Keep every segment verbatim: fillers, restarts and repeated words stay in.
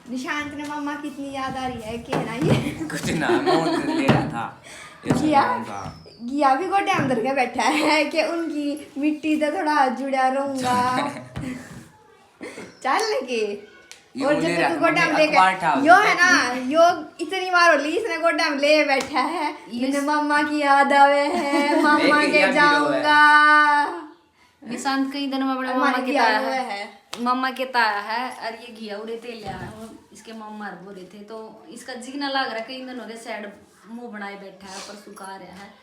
निशांत ने मम्मा की इतनी याद आ रही है कि ना, ये कुछ ना, मैं उनसे ले रहा था। ये घिया, घिया भी गोड्या अंदर के बैठा है कि उनकी मिट्टी तो थोड़ा जुड़ा रहूंगा। चल के। और जब तू गोड्या में लेकर यो है ना, यो इतनी बार हो ली इसने गोड्या में ले बैठा है। मैंने मम्मा की याद आवे है, मम्मा के जाऊंगा। निशांत कई दिन में अपने मामा के ताया है, मामा के ताया है। और ये घिया उड़े तेल लिया है, इसके मामा हर बोले थे, तो इसका जी ना लाग रहा, कई दिन हो गए सैड मुंह बनाए बैठा है, पर सुखा रहा है।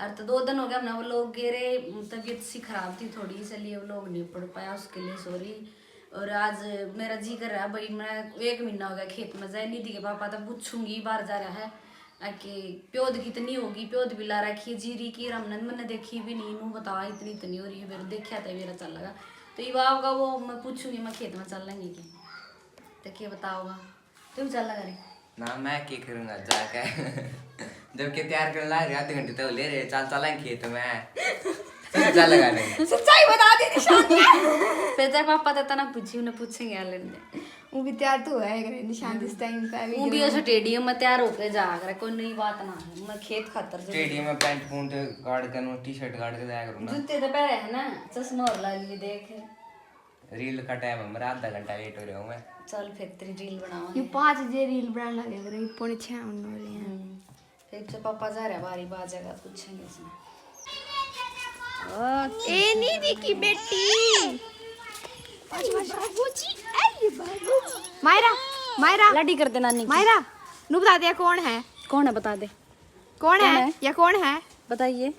और तो दो दिन हो गए हमने वो लोग गेरे, तबीयत सी खराब थी थोड़ी, इसलिए वो लोग नहीं पढ़ पाया, उसके लिए सॉरी। और आज मेरा जी कर रहा है भाई, मैं एक महीना हो गया खेत में जाए, निधि के पापा तो पूछूंगी, बाहर जा रहा है। आके प्योद कितनी होगी, प्योद भी ला रखी है जीरी की, हमने मैंने देखी भी नहीं, नू बता इतनी इतनी हो रही है, मेरे देखा था मेरा चल लगा। तो ये आओगा वो, मैं पूछूंगी, मैं खेत में चल लेंगे कि तो के बताओगा, तुम चल लगा रही। ना, मैं के करूंगा जाके। जबकि तैयार करने लाग रहे, आधे घंटे तो ले रहे, चल चलेंगे खेत में। चल लगा रहे। सच्चाई बता दी निशांत ने। फिर तेरे पापा तो तना पूछी, उन्हें पूछेंगे आले ने। वो भी तैयार तो है करे निशांत इस टाइम पे। वो भी ऐसे टेडियम में तैयार होके जा करे, कोई नई बात ना है। मैं खेत खातर से टेडियम में पैंट पूंट गाड़ के, टी शर्ट गाड़ के जाया करूँ ना। जूते तो पहरे है ना, चश्मा और ला लिए देख। रील का टाइम है मेरा, आधा घंटा लेट हो रहा हूँ मैं। चल फिर तेरी रील बनावा। ये पाँच बजे रील बनाने लगे, मेरे पौने छः होने वाले हैं। हम्म। फिर तो पापा जा रहे बारी, बात जगह पूछेंगे इसमें। ए निधि की बेटी। मायरा, मायरा। लाडी कर दे नानी की। मायरा, नू बता दे कौन है? कौन है बता दे। कौन कौन है? है? या कौन है? बताइए।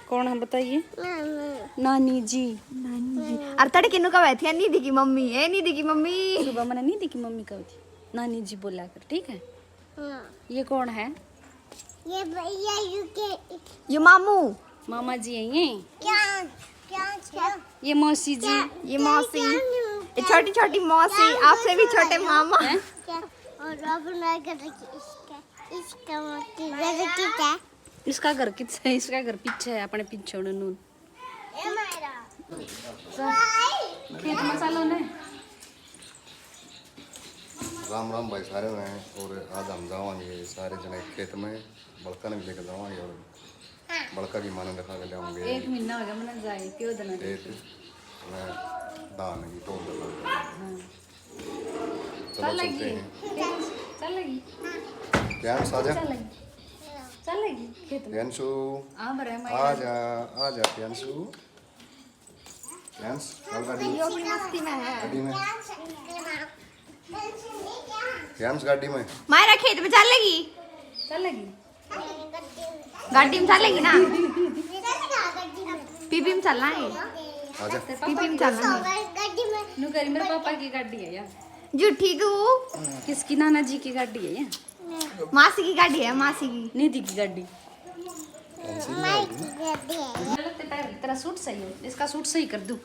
कौन है बताइए? नानी। नानी जी। नानी जी। और तड़के नु कहवे थी निधि की मम्मी, ए निधि की मम्मी। सुबह मैंने निधि की मम्मी कही थी, नानी जी बोला कर, ठीक है? हाँ। ये कौन है? ये भैया, यू के। ये मामू। मामा जी है ये। क्या, क्या, क्या? ये मौसी जी। क्या, ये क्या, मौसी। क्या, ये छोटी छोटी मौसी, क्या आपसे भी छोटी छोटे मामा। हैं? क्या? और अब ना कर इसका, इसका मौसी घर की क्या? इसका घर किस है? इसका घर पीछे है, अपने पीछे उन्हें नून। ए मायरा। चल, खेत में चलो ने। राम राम भाई सारे ने। और आज हम जावांगे सारे जने खेत में, बड़का ने भी लेके जावांगे और बड़का की माने दिखा के लाऊंगे। एक महीना हो गया मैंने जाए, क्यों देना खेत में धान की तोड़ लगा। हाँ। चलो, चल चलते लगी। हैं। चल लगी। प्यांस, आजा। चल लगी। चल लगी खेत में। प्यांशु, आ बरे माया। आजा, आजा प्यांशु। प्यांस, चल गाड़ी में। यो अपनी मस्ती में है। गाड़ी में। प्यांस, गाड़ी में। मायरा खेत में चल लगी। चल लगी। गाड़ी में चलेगी ना? पीपी में चलना है। आजा। पीपी में चलना है। नु करी मेरे पापा की गाड़ी है यार। झूठी तू। किसकी? नाना जी की गाड़ी है ये। मासी की गाड़ी है, मासी की। निधि की गाड़ी। गलत पैर, तेरा सूट सही है, इसका सूट सही कर दूं।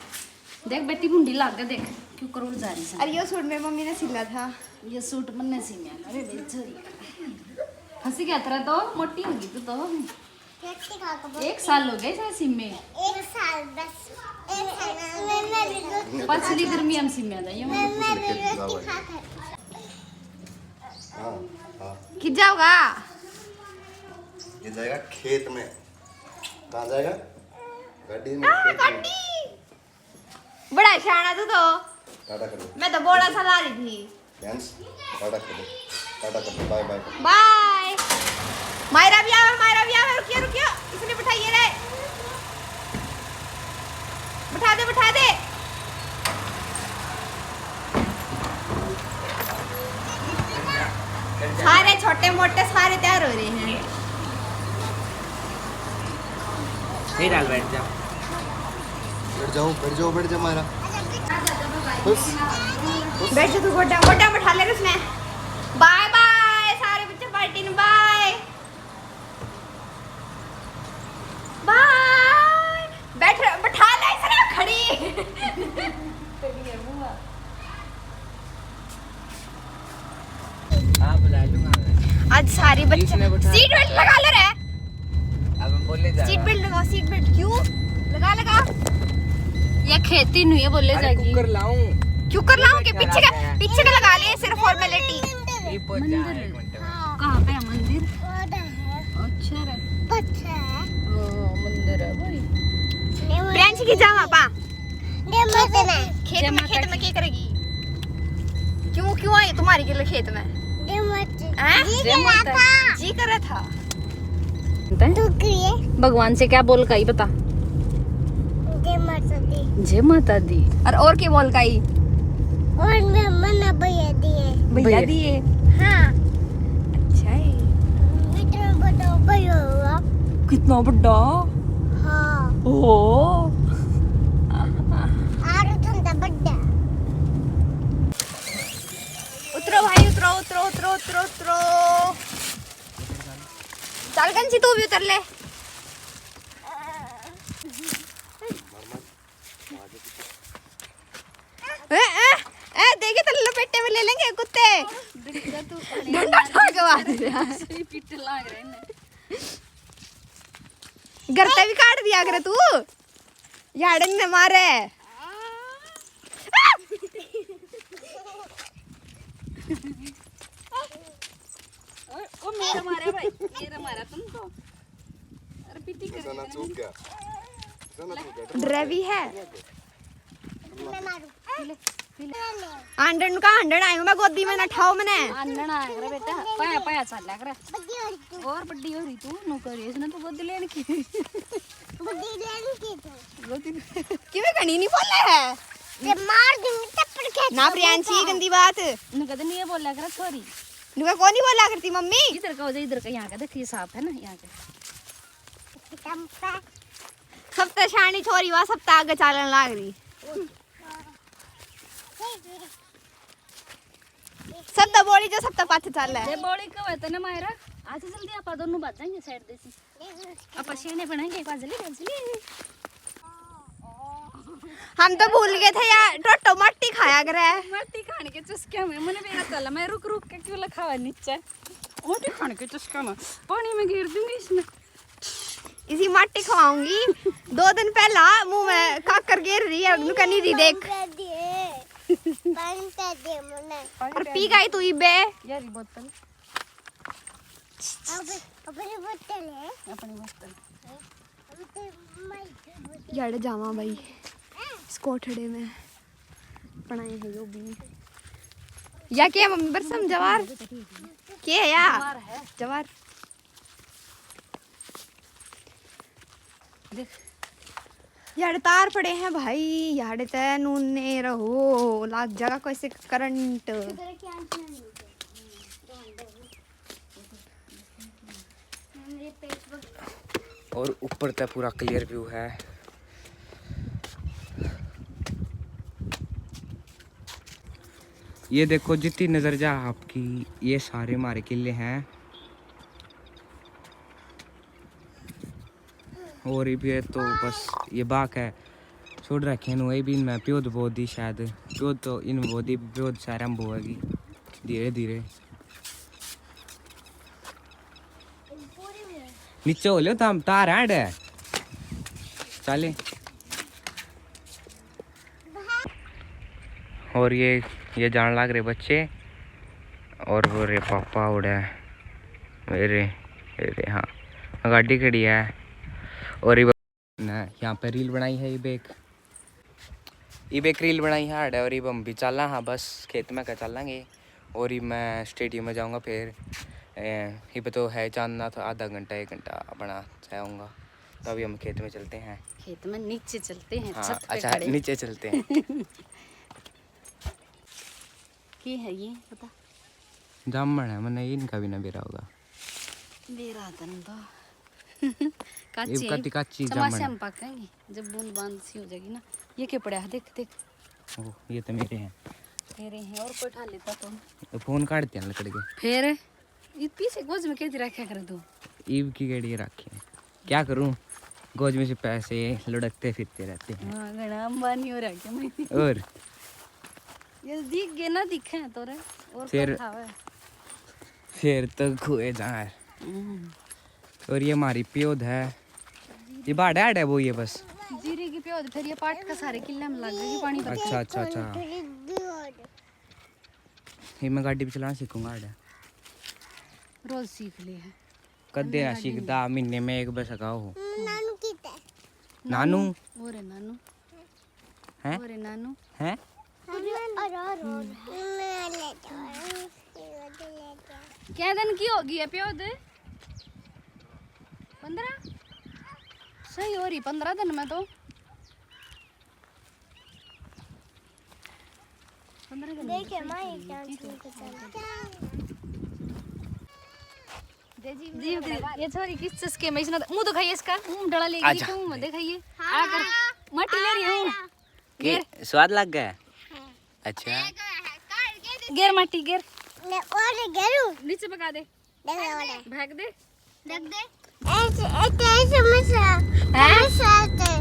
देख बेटी, मुंडी लाग गया, देख क्यों करोड़ जा रही है। अरे यो सूट मेरी मम्मी ने सिला था। ये सूट मन्ने सिला। अरे बेचारी, फंसी क्या तेरा तो, मोटी होगी तू तो। एक साल हो गया इसे सिमे। एक साल बस। एक साल। मैं, मैं भी रोटी पछली गर्मी हम सिमे था, यूं। मैं, मैं भी रोटी खा खा। हाँ, हाँ। कित जाओगा? ये जाएगा खेत में। कहाँ जाएगा? गाड़ी में, आ, खेत में। गाड़ी। बड़ा शाना तू तो। टाटा कर दो। मैं तो बोला सा ला रही थी। फ्रेंड्स, टाटा कर दो। टाटा कर दो, बाय बाय। बाय। मायरा भी आवे, मायरा भी आवे, रुकियो, रुकियो। इसने बिठाइए रे। बिठा दे, बिठा दे। सारे छोटे मोटे सारे तैयार हो रहे हैं। सही डाल, बैठ जा। बैठ जाओ, बैठ जाओ, बैठ जा मायरा। खुश? बैठ जा तू, गोड्डा, गोड्डा बैठा ले उसने। बाय बाय सारे बच्चे, पार्टी ने बाय। बाय। बैठ, बैठा ले इसने खड़ी। खड़ी है बुआ। हाँ, बुला लूंगा मैं। आज सारी बच्चे इसने बैठा सीट बेल्ट लगा ले रे। अब हम बोले जा सीट रहा। बेल्ट लगाओ, सीट बेल्ट क्यों? लगा, लगा। ये खेती नहीं है, बोले अरे जाएगी। कुकर लाऊं? क्यों कर लाऊं? के पीछे का, पीछे का लगा ले, सिर्फ मंदिर है। कहाँ पे है मंदिर? अच्छा रे। ओ, मंदिर है भाई। प्रियांशी की जावा पा। खेत में, खेत में क्या करेगी? क्यों, क्यों आई तुम्हारी गिल्ली खेत में? हैं? जी करे था। भगवान से क्या बोल काई बता? जय माता दी। जय माता दी। और, और के बोल काई? और मैं मना भैया दिए। भैया दिए। हाँ। अच्छा है। इतना बड़ा भैया हुआ। कितना बड़ा? हाँ। ओ। और ठंडा बड़ा। उतरो भाई, उतरो, उतरो, उतरो, उतरो, उतरो। चल कंची, तू भी उतर ले। ए, ए, ए, देखे तो लपेटे में ले लेंगे कुत्ते। डंडा उठा के मार दे। घर ते भी काट दिया करे तू। याड़न ने मारे। ओ, ओ मेरा मारा भाई, मेरा मारा तुमको। अरे पीटी कर निशाना चूक गया। निशाना चूक गया। डरे भी है। मैं मारूं। पी ले, पी ले। आंडन का आंडन आयो मैं गोदी में ना ठाओ मने। आंडन आया करे बेटा, पाया, पाया चल लग रहा। बड्डी हो रही तू। और बड्डी हो रही तू, नौकर है, इसने तो गोदी लेने की। बड्डी लेने की तू। गोदी। किवे घणी नहीं बोले है। ते मार दूंगी थप्पड़ के। ना प्रियांशी, गंदी बात। नु कदे नहीं ये बोला करे छोरी। नु को नहीं बोला करती मम्मी। इधर का हो जा, इधर का, यहाँ का देख, ये सांप है ना, यहाँ का। सब तो शानी छोरी वा, सब तो आगे चालन लाग रही। सब तो बोली जो सब तो पाछे चाल है। जे बोली को है तने मायरा, आज जल्दी आपा दोनों भाग जाएंगे साइड देसी। आपा शेने बनाएंगे, भाज ले, भाज ले। हम तो भूल गए थे यार, टोटो मट्टी खाया करे। मट्टी खाने के चुस्के में, मैंने भी याद चला, मैं रुक रुक के क्यों लखावा नीचे। मट्टी खाने के चुस्के में, पानी में गिर दूंगी इसमें। इसी माटी खवाऊंगी। दो दिन पहला मुंह में काकर गिर रही है, नुका नहीं दी देख। पानी पे दे मुन्ने। और पी गई तू इबे। यार ये बोतल। अब अपनी बोतल है। अपनी बोतल। यार जावा भाई, इस कोठड़े में पढ़ाई है यो भी। या क्या मम्मी बरसम जवार? के है या? जवार है। जवार। देख। यार तार पड़े हैं भाई, यार तै नूने रहो, लाग जाएगा कोई से करंट। और ऊपर तक पूरा क्लियर व्यू है। ये देखो, जितनी नज़र जा आपकी, ये सारे हमारे किले हैं। और ये तो बस ये बाग है, छोड़ रखे हैं, वही भी इनमें प्योद बो दी शायद, प्योद तो इन बो दी, प्योद सारे हम बोएगी धीरे धीरे। नीचे हो लियो, तार है। चाले। और ये, ये जान लाग रहे बच्चे, और वो रे पापा उड़े मेरे, मेरे, हाँ, गाड़ी खड़ी है। और ये ना, यहाँ पे रील बनाई है, इबे एक, इबे एक रील बनाई है आड़े, और इब हम भी चाला हाँ, बस खेत में का चालांगे, और इब मैं स्टेडियम में जाऊँगा फिर। ए, इब तो है चांदना, तो आधा घंटा, एक घंटा बना जाऊँगा, तो अभी हम खेत में चलते हैं। खेत में नीचे चलते हैं, हाँ, छत पे अच्छा, खड़े। नीचे चलते हैं। की है ये, पता? जामण है, मने इनका भी ना बेरा होगा। बेरा तन तो। काची इब है। काची, काची जामण है। चमाशा में पाकेंगे, जब बूंद बांद सी हो जाएगी ना। ये के पड़ा है, देख, देख। ओ, ये तो मेरे हैं। तेरे हैं, और कोई उठा लेता तो। तो फोन काट दिया लकड़ के। फिर? ये पीछे गोज में कैसे रखा करे तू? ईब की गड़ी रखे हैं। क्या करूं? गोज में से पैसे लुढ़कते फिरते रहते हैं। हाँ, घना अंबानी हो रहा क्या मैं? और? ये दिख गए ना, दिखे तो रे। और फिर, क्या खावे? फिर तो खुए जा। हम्म। और ये हमारी प्योद है। ये बाड़े आड़े वो ये बस। जीरे की प्योद, फिर ये पाट का सारे किले में लग गई पानी भर के। अच्छा, अच्छा, अच्छा। ये मैं गाड़ी भी चलाना सीखूंगा आड़े। रोज सीख ले है। कदे ना सीखदा, महीने में एक बस गाओ। नानू कित है? नानू? और है नानू। हैं? और है नानू। हैं? और, और, और। मैं ले जाऊँ। क्या दिन की होगी है प्योद? पन्द्रह? सही हो रही, पन्द्रह दिन में तो। पन्द्रह दिन में देखे तो सही माई हो रही है, क्या ठीक है। चीज को चल। जी, जी, ये छोरी किस चीज के, मैं इसने मुंह दिखाइए इसका, मुंह डला लेगी, आजा। क्यों मुंह दिखाइए? हाँ। आकर माटी ले रही हूँ। के गिर। स्वाद लग गया? हाँ। अच्छा। गिर माटी, गिर। मैं और गिरूं। नीचे पका दे। देख ले वाला। भाग दे। देख दे। ऐसे, ऐसे, ऐसे मसा। हैं? मसा आते।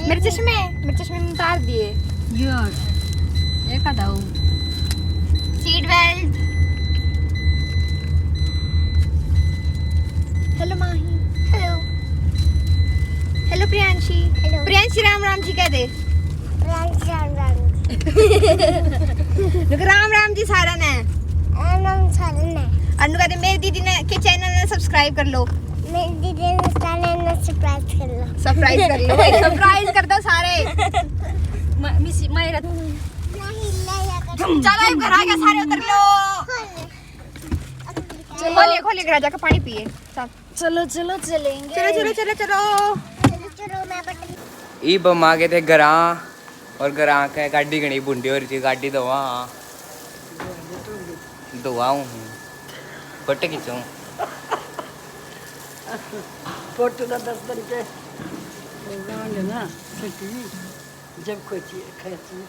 मेरे चश्मे, मेरे चश्मे में उतार दिए। यार, ये का दाऊ? Seat belt. Hello Mahi. Hello. Hello Priyanshi. Hello. Priyanshi Ram Ram ji कह दे। प्रियांशी राम राम जी। नुक राम राम जी सारा ने। राम राम सारा ने। और नु कह दे मेरी दीदी ने के चैनल ने सब्सक्राइब कर लो। मेरी दीदी ने चैनल ने सब्सक्राइब कर लो। सब्सक्राइब कर लो भाई, सब्सक्राइब कर दो सारे। म-, मिस, मायरा। नहीं, नहीं, अगर चलो, अब घर आ गए, सारे उतर लो। खोलिए, खोलिए, घर आ जाके पानी पिए। चल। चलो, चलो, चलेंगे। चलो, चलो, चलो, चलो। चलो, चलो, मैं बटन इब हम आ गए थे घरां, और घरां के गाड़ी घणी भुंडी हो रही थी, गाड़ी धोवा, धोवा हूँ, फोटो खींचूं। फोटो ना दस दिन के ना छुट्टी, जब खोची खैची।